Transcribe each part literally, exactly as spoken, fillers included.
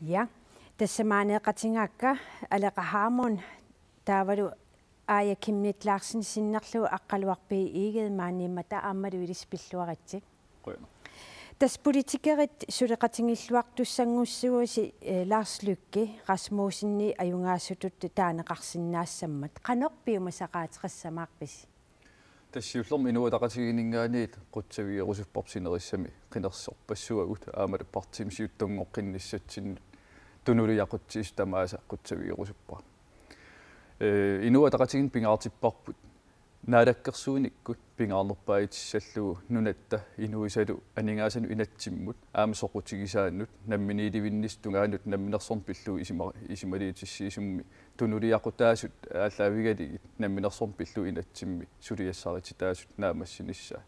Ja, tassa maaniiqatigaakka Aleqa Hammond taavalu Aaja Chemnitz Larsen sinnerlugu Aqqaluaq B. Egede maaniimmata aammalu ilissi pilluaritsi. Qujanaq. Tassa politikerit suleqatigiilluartussanngussagusi, eh, Lars Løkke Rasmussenip ajugaasutut taaneqarsinnaassammat. Qanoq piumasaqaateqassamaarpisi? Tassa siullermik Inuit Ataqatigiinninngaanniit qutsavigerusupparput sinerissami qinersorpassuagut aammalu partiimi siuttunngoqqinnissatsinnut tunuliaqutsisoq tamaasa qutsavigerusuppara. Eh, Inuit Ataqatigiinni pingaartipparput naalakkersuinikkut pingaarnerpaajutissallugu nunatta inuisalu aningaasanut inatsimmut aamma soqutigisaannut namminiilivinnissap tungaanut namminersorneq pillugu isima-, isumaliutissiisummi tunuliaqutaasut aallaavigalugit namminersorneq pillugu inatsimmi suliassarititaasut naammassinissaat.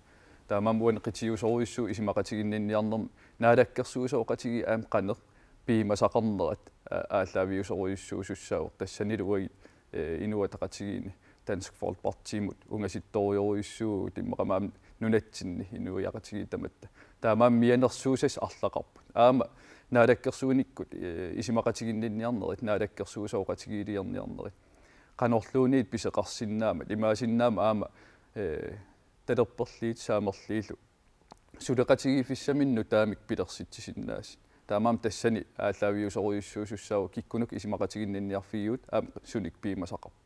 Taamaammat uani qitiusorujussuuvoq isumaqatiginninniarnermi naalakkersuisooqatigiit aamma qanoq piumasaqarnerat a-, aallaaviusorujussuusussaavoq tassanilu uagut, eh, Inuit Ataqatigiinni Dansk Folkepartimut ungasittorujorujussuuvugut immaqa aamma nunatsinni inuiaqatigiit tamatta. Taamaammat mianersuusassat arlaqarput. Aamma naalakkersuinikkut, eh, isumaqatiginninniarnerit, naalakkersuisooqatigiiliorniarnerit. Qanorluunniit pisoqarsinnaammat, imaassinnaammat aamma, eh, talerperliit saamerliillu suleqatigiiffissaminut nutaamik pilersitsisinnaasut. Taamaammat tassani aallaaviusorujussuusussaavoq kikkunnut isumaqatiginninniarfigigut aamma sunik piumasaqarpat.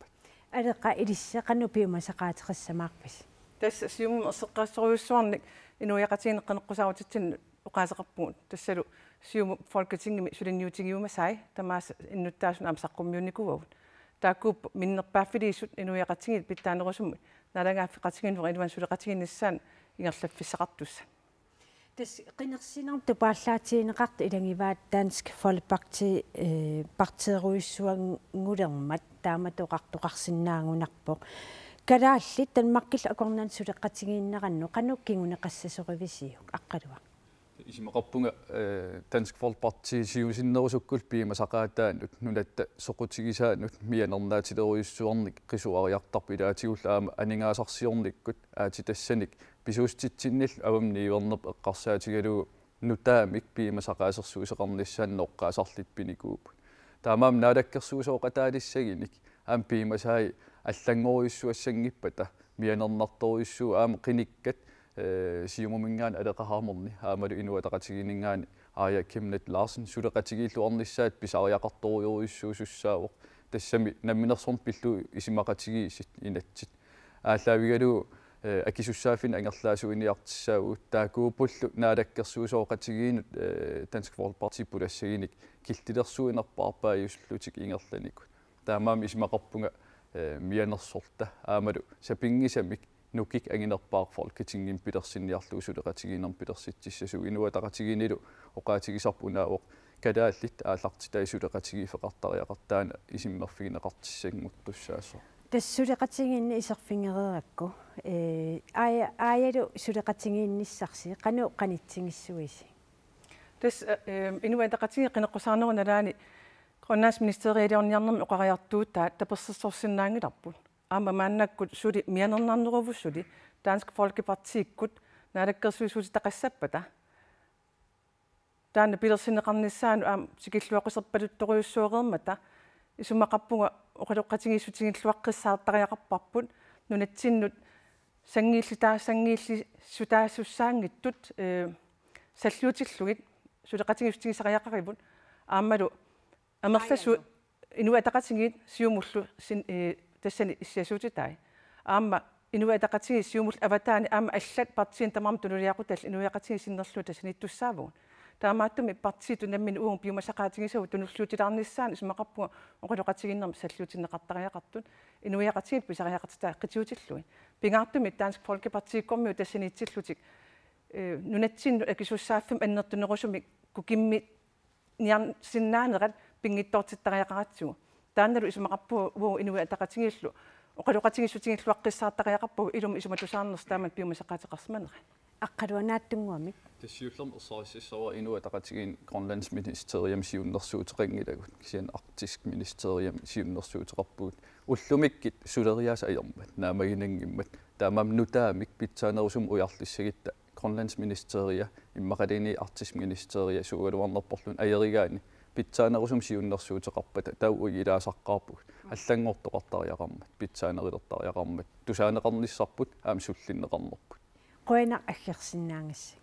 Aleqa, ilissi qanoq piumasaqaateqassamaarpisi? Tassa Siumup erseqqissorujussuarnik inuiaqatigiinni qineqqusaarutitsinnut oqaaseqarpugut. Tassalu Siumup Folketingimi suliniutigiumasai tamaasa innuttaasunik aamma saqqummiunnikuuagut. Taakkuupput minnerpaaffiliisut inuiaqatigiit pitsaanerusumik naalagaaffeqatigiinnerup iluani suleqatigiinnissaanut ingerlaffissaqartussat. Tassa qinersinertut paallaatigineqartut ilagivaat Dansk Folkeparti, eh, partiiruissuanngulermat taamatut oqartoqarsinnaagunarpoq. Kalaallit Danmarkillu akornanni suleqatigiinnerannut qanoq kinguneqassasorivisiuk, Aqqaluaq? Isumaqarpunga, eh, Dansk Folkeparti siusinnerusukkullu piumasaqaataanut nunatta soqutigisaanut mianernaatilerujussuarnik qisuariartarpoq ilaatigullu aamma aningaasarsiornikkut aatsitassanik pisuussutitsinnillu avammut niuerneq eqqarsaatigalugu nutaamik piumasaqaasersuisoqarnissaanut noqqaasarlutik pinikuupput. Taamaammat naalakkersuisooqataalissaginik aamma piumasai allanngorujussuassanngippata mianernartorujussuuvoq aamma qinikkat, eh, Siumuminngaanniit Aleqa Hammond aammalu Inuit Ataqatigiinninngaanniit Aaja Chemnitz Larsen suleqatigiilluarnissaat pisariaqartorujorujussuusussaavoq. Tassami namminersorneq pillugu isumaqatigiissut inatsit aallaavigalugu, eh, akisussaaffinnut angerlaasuiniartissaavugut, taakkuuppullu naalakkersuisooqatigiinnut, eh, Dansk Folkeparti pulassaginik killilersuinerpaarpaajusullutik ingerlanikut. Taamaammat isumaqarpunga, eh, mianersorta aammalu sapinngisamik nukik anginerpaaq Folketingimi pilersinniarlugu suleqatigiinnermut pilersitsissasugut. Inuit Ataqatigiinnilu oqaatigisarput unaavoq kalaallit aallartitai suleqatigiiffeqartariaqartut, taanna isummerfigineqartussanngortussaasoq. Tassa suleqatigiinneq iserfigereerakku, eh, Aaja, Aajalu suleqatigiinnissarsi, qanoq qanitsigissuisi? Tassa, eh, Inuit Ataqatigiit qineqqusaarnerup nalaani Grønlandsministerialiorniarnermi oqariartuutaat tapersersorsinnaanngilarput. Aamma maannakkut suli mianernarneruvut suli Dansk Folkepartiikkut naalakkersuisuutitaqassappata. Taanna pilersinneqarnissaanut aamma tikilluaqquserpaluttorujussuareermata isumaqarpunga oqaloqatigiissutigilluaqqissaartariaqarparput nunatsinnut sanngiillitaa-, sanngiillisutaasussaanngitsut, eh, salliutillugit suleqatigiissutigisariaqarivut aammalu amerlasuut Inuit Ataqatigiit Siumullu sin-, eh, tassani issiasuutitai. Aamma Inuit Ataqatigiit Siumullu avataani aamma allat partiinit tamarmik tunuliaqutallit inuiaqatigiit sinnerlugit tassaniittussaavugut. Taamaattumik partiitut nammineq uagut piumasaqaatigisagut tunuliutilaarnissaanut isumaqarpunga oqaloqatigiinnermik salliutinneqartariaqartut. Inuiaqatigiit pisariaqartitai qitiutillugit. Pingaartumik Dansk Folkepartiikkormiut tassaniitsillutik, eh, nunatsinnut akisussaaffimmik annertunerusumik kukimmi- niarsinnaanerat pinngitsoortittariaqaratsigu. Taannalu isumaqarpunga uagut Inuit Ataqatigiillu oqaloqatigiissutigilluaqqissaartariaqarpagut ilumut isumatusaarnersoq taamatut piumasaqaateqarsimanerat. Aqqaluaq, naatsunnguamik. Tassa siullermik ersarissassavara Inuit Ataqatigiinni Grønlandsministeriami siunnersuuteqanngilagut, kisianni Arktisk Ministeriami siunnersuuteqarpugut. Ullumikkut suleriaaseq ajormat, naammaginanngimmat. Taamaammat nutaamik pitsaanerusumik ujarlissagutta Grønlandsministeria, immaqaluunniit Arktisk Ministeria suugaluarnerporluunniit ajorigaanni pitsaanerusumik siunnersuuteqarpata taava uilaassaqqaarpugut. Allanngortoqartariaqarmat, pitsaanerulertariaqarmat, tusaaneqarnissarput aamma sullinneqarnerput. Qujanaq aggersinnaagassi.